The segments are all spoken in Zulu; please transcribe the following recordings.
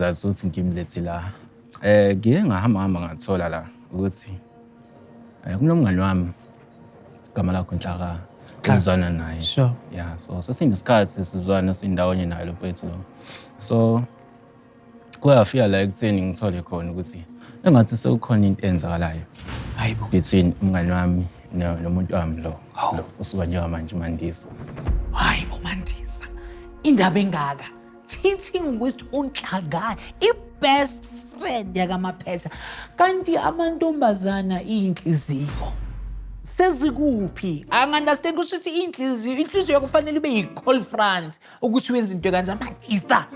Zazi ukuthi ngimlethe la. Ngiye ngahamba hamba ngathola la ukuthi kunomngani wami, igama lakho Nhlaka, esizwana naye. Yeah, so sesinesikhathi sizwana sindawonye naye lo mfethu lo. So kuyafika la ekutheni ngithole khona ukuthi engathi sekukhona into eyenzakalayo Hayibo. between umngani wami nomuntu wami lo lo usuka njengamanje, uMandisa. Hayibo, Mandisa. Indaba engaka. Cheating with uNhlaka, i-best friend yakaMaphetha. Kanti amantombazana iy'nhliziyo sezikuphi? Angi-understand kusho ukuthi iy'nhliziyo, inhliziyo kufanele ibe yi-call front ukuthi wenze into kanjani. Mandisa.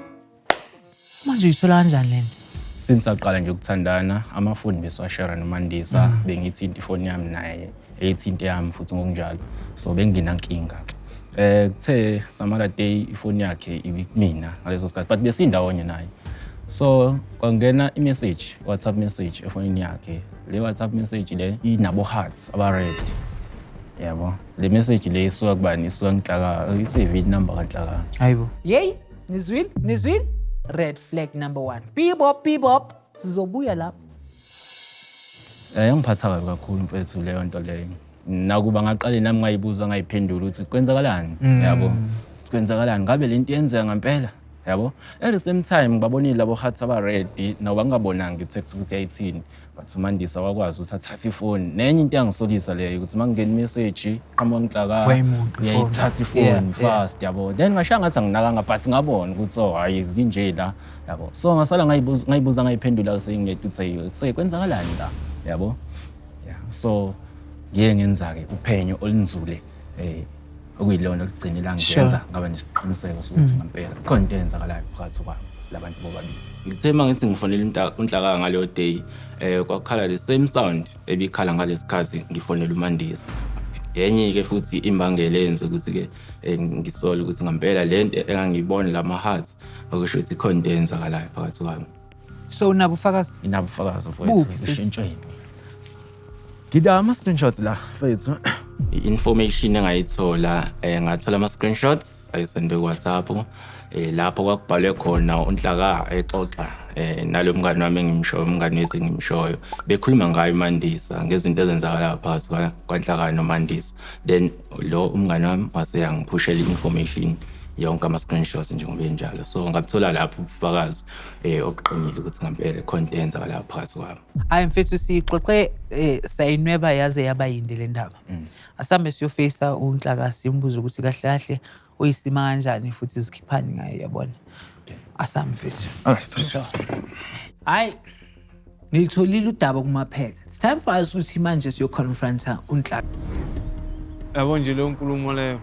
Manje uyithola kanjani lento? Since aqala nje ukuthandana, amafoni besiwashare noMandisa, bengithinta ifoni yami naye eyithinta yami futhi ngokunjalo, so bengingenankinga-ke. Kuthe some other day ifoni yakhe ibikumina ngaleso sikhathi, but besindawonye naye, so kwangena i-message, WhatsApp message efonini yakhe. Le WhatsApp message le inabo hearts aba-red, yabo. Le message le isuka kubani? Isuka Nhlaka, isave inumber kaNhlaka. Hayibo. Yeyi, nizwile? Nizwile? Red flag number one. Bebop, bebop. Sizobuya lapho. Yangiphatha kabi kakhulu mfethu leyo nto leyo. Nakuba ngaqale nami ngayibuza ngayiphendula ukuthi kwenzakalani, yabo? Kwenzakalani? Ngabe lento yenzeka ngempela? Yabo? At the same time ngibabonile labo hearts aba red, noba ngingabonanga i-text ukuthi yayithini, but uMandisa wakwazi ukuthi athathe ifoni. Nenye into yangisolisa leyo ukuthi makungena imessage qhamuka Nhlaka, Wayimunca ifoni. uyayithatha ifoni fast, yabo. Then ngashaya ngathi anginakanga, but ngabona ukuthi oh hayi, zinje la, yabo. So ngasala ngayibuza ngayiphendula sengingedwa ukuthi ayi, kwenzakalani la, yabo? Yeah, so ngiye ngenza-ke uphenyo olunzule, okuyilona olugcine la ngiyenza ngaba nesiqiniseko sokuthi ngempela khona into eyenzakalayo phakathi kwabo labantu bobabili. Ngithe uma ngithi ngifonela uNhlaka ngaleyo day, kwakhala the same sound ebikhala ngalesi khathi ngifonela uMandisa. Enye-ke futhi imbangela eyenza ukuthi-ke ngisole ukuthi ngempela le nto engangiyibona lama-hearts, okusho ukuthi khona into eyenzakalayo phakathi kwami. So unabo ubufakazi? Inabo ubufakazi mfowethu. Buphi, sis? Eshintshweni. Ngida ama-screenshots la mfethu. I-information engayithola, ngathola ama-screenshots ayesendwe ku-WhatsApp, lapho kwakubhalwe khona uNhlaka exoxa nalo mngani wami engimshoyo, umngani wethu engimshoyo, bekhuluma ngayo uMandisa, ngezinto ezenzakalayo phakathi kwaNhlaka noMandisa. Then lo umngani wami wase yangiphushela i-information yonke, ama-screenshots njengoba enjalo. So ngabuthola lapho ubufakazi obuqinile ukuthi ngempela khona into eyenzakalayo phakathi kwabo. Hayi mfethu, siyixoxe sayinweba yaze yaba yinde le ndaba. Asambe siyofeyisa uNhlaka, simbuze ukuthi kahle kahle uyisima kanjani futhi zikhiphani ngayo, yabona. Asambe mfethu. Alright. Hayi, ngilitholile udaba kuMaphetha. It's time for us ukuthi manje siyoconfronta uNhlaka. Yabo nje leyo nkulumo leyo,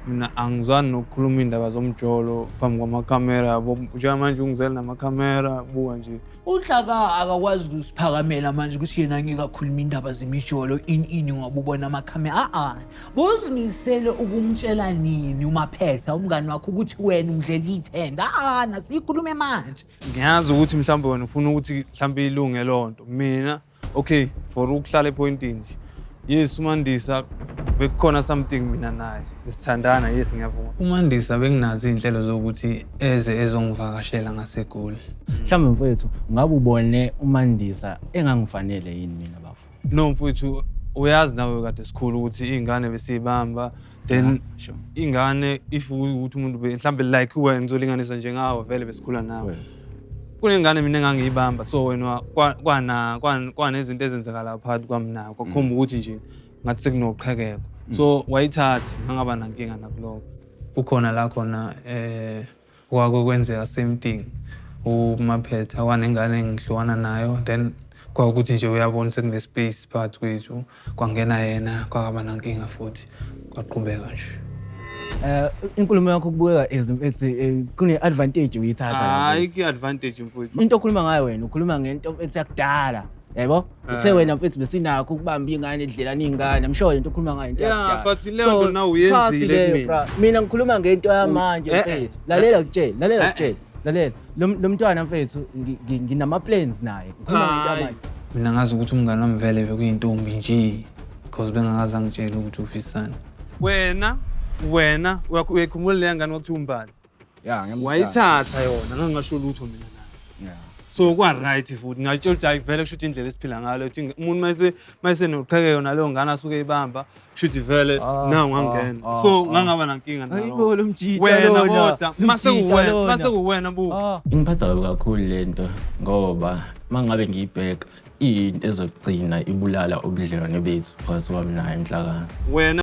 mina angizwani nokukhuluma iy'ndaba zomjolo phambi kwamakhamera, yabo. Njengamanje ungizele namakhamera, buka nje. UNhlaka akakwazi ukusiphakamela manje ukuthi yena ngeke akhuluma indaba zemijolo ini ini ngoba ubona amakhamera. A-a, bozimisele ukumtshela nini uMaphetha umngani wakho ukuthi wena umdlela ithenda? A-a, nasiyikhulume manje. Ngiyazi ukuthi mhlawumbe wena ufuna ukuthi mhlawumbe ilunge leyo nto. Mina okay, for ukuhlala epointini nje, yes, uMandisa bekukhona something mina naye besithandana, yes, ngiyavuma. UMandisa benginazo iy'nhlelo zokuthi eze ezongivakashela ngaseGoli. Mhlawumbe mfowethu ngabe ubone uMandisa engangifanele yini mina, bafo? No mfowethu, uyazi nawe kade sikhulu ukuthi iy'ngane besiyibamba, then ingane if ukuthi umuntu mhlawumbe like wena, ngizolinganisa nje ngawe, vele besikhula nawe. Mfowethu. Kunengane mina engangiyibamba, so wena kwanezinto ezenzakala phakathi kwami nayo, kwakhomba ukuthi nje ngathi sekunoqhekeko, so wayithatha, ngangaba nankinga nakuloko. Kukhona la khona kwake kwenzeka same thing, uMaphetha wanengane engihlukana nayo, then kwawukuthi nje uyabona sekune-space phakathi kwethu, kwangena yena, kwakaba nankinga futhi kwaqhubeka nje. Inkulumo yakho kubukeka as mfethu kune advantage uyithatha la, Hayi, mfethu. i-advantage mfowethu. Into okhuluma ngayo wena, ukhuluma ngento mfethu yakudala, yabo. Uthe wena mfethu besinakho ukubamba iy'ngane, edlelana iy'ngane. I'm sure lento okhuluma ngayo into Yeah, yakudala. but leyo nto nawe uyenzile Past leyo, kumina. bra. Mina ngikhuluma ngento yamanje mfethu. Lalela ngikutshele, lalela ngikutshele, lalela. Lo mntwana mfethu nginama-plans naye. Ngikhuluma ngento Hayi. yamanje. Mina ngazi ukuthi umngane wami vele bekuyintombi nje, because bengakaze angitshele ukuthi ufisani. Wena uyayikhumbula leya ngane kwakuthiwa uMbali? Ya, ngiyamdala. Wayithatha yona, ngangingasho lutho mina naye. So kwa-right futhi ngatshela ukuthi hayi, vele kusho ukuthi indlela esiphila ngalo, ukuthi umuntu mayese mayesenoqhekeko naleyo ngane asuke eyibamba, kusho ukuthi vele nawu ngangena. So ngangaba nankinga nalokho. Hayibo, lo mjita Wena lona, kodwa lo mase mjita kuwena, lona. mase kuwena buka. Ingiphatha kabi kakhulu lento ngoba mangabe ngiyibheka iyinto ezogcina ibulala ubudlelwane bethu phakathi kwami naye Nhlakani. Wena.